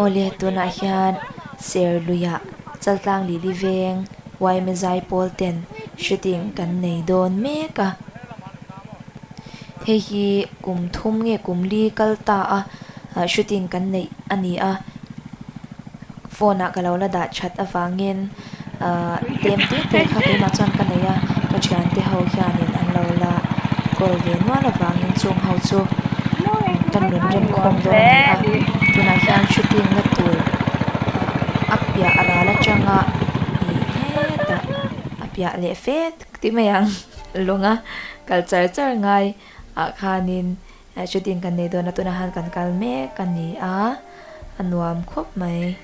Awle tunah hian Serluiah Chaltlang Lili Veng Yma Zaipawl ten shooting kan nei dawn mek a. Hei hi kum thum nge kum li kal ta a shooting kan neih a ni a. Phone ah ka lo la dah that avangin ahh tlem te te kha keimah chuan ka nei a, ka thiante ho hianin an lo la kawl ve nual avangin chung ho chu ka nun rem khawm dawn a ni a, tunah hian shooting na tur a piah ral atanga ih hetah a piah leh fe ti mai ang lawnga kal char char ngai ah khanin. Shooting kan nei dawn a tunah khan kan kal mek a ni a, a nuam khawp mai.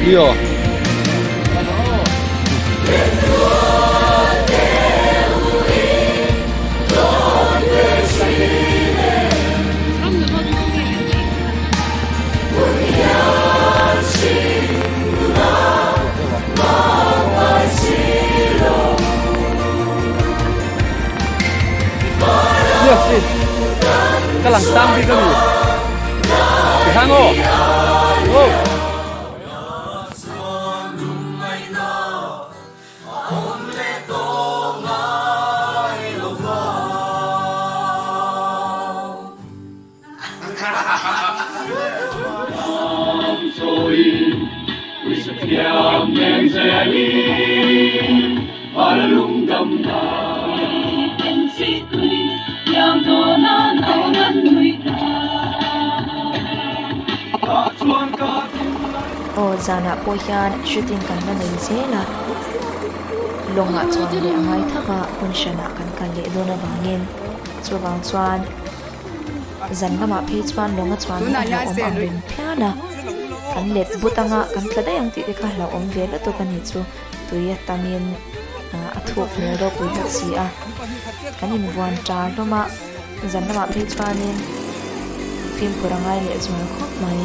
Video. Ka lang tang bik a ni. Ti hang aw. Aw. Aw zanah pawh hian shooting kan la nei zel a, lawngah chuan leh a ngai thak a, hmun hranah kan kal leh dawn avangin chuvang chuan Zan lamah phei chuan lawng a chuan hi a hlauhawm ang reng phian a, kan let but anga kan tla daih ang tih te kha hlauhawm ve lutuk a ni chu tui a tamin a thuk hmel ropui bawk si a, kan invuan ta hlawm a, zan lamah phei chuanin fimkhur a ngai leh zual khawp mai.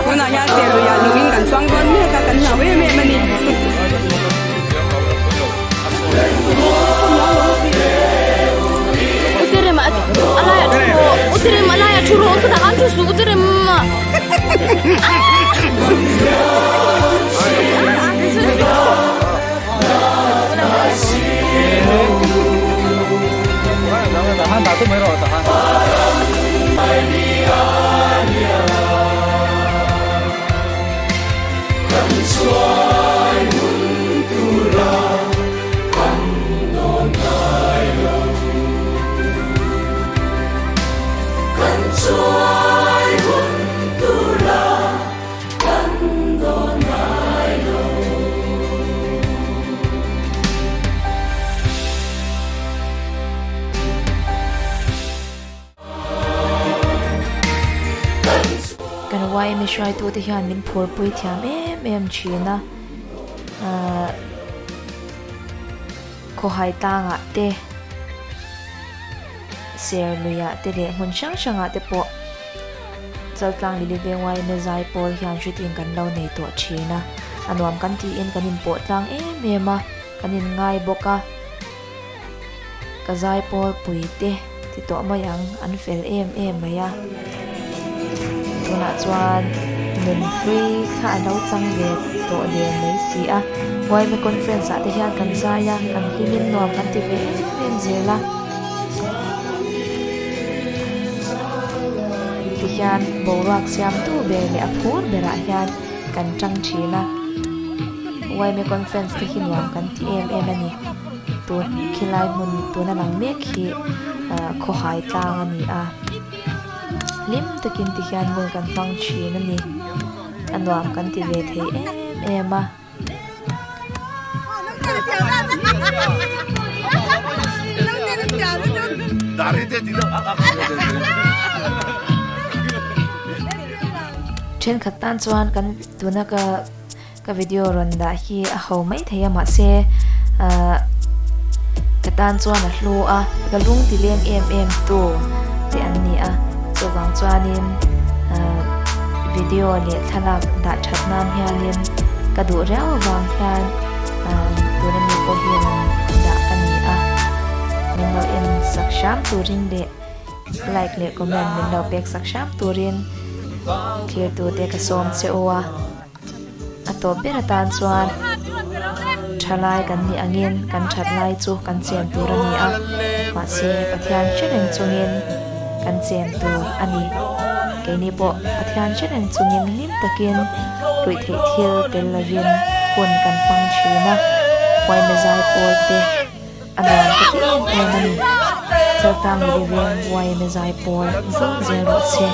Tunah hian Serluiah lungin kan chuang dawn mek a, kan hlau em em a ni. Kan yma hruaitute hian min phurpui thiam em em thin a ahh khawhai tlangah te ser luiah te leh hmun hrang hrangah te pawh Chaltlang Lili Veng yma zai pawl hian hritin kan lo nei tawh thin a a nuam kan tiin kan inpawh tlang em em a kan inngai bawk a. Ka zaipawl pui te ti tawh mai ang an fel em em mai a tunah chuan nunhlui kha a lo chang ve tawh der mai si a yma conference ah te hian kan zai a kan hlim in nuam kan ti ve em em zel a tihian boruak siamtu ber leh a phur berah hian kan tang thin a yma conference te hi nuam kan ti em em a ni. Tun khilai hmun tuna lang mek hi ah khawhai tlang a ni a hlim takin ti hian hmun kan hmang thin a ni a nuam kan ti ve thei em em a. Thenkhat tan chuan kan tuna ka. Ka video rawn dah hi a ho mai thei a mahse ahh ka tan chuan a hlu a ka lung ti leng em em tu te an ni a chuvang chuanin ahh video leh thlalak dah that nan hianin ka duh riau avang hian ahh tuna mi pawh hi rawn dah ka ni a min lo en sak hram turin leh like leh comment min lo pek sak hram turin thlir tute ka sawm che u a. A tawp ber atan chuan thalai kan nih angin kan that lai chu kan chen tur a ni a, mahse Pathian hre reng chungin kan chen tur a ni. Keini pawh Pathian hre reng chungin hlim takin ruih theih thil tel lovin hun kan hmang thin a, Huaime zaipawl te a nuam ka ti em em a ni. Chaltlang Lili Veng Huaime zaipawl zul zel rawh se.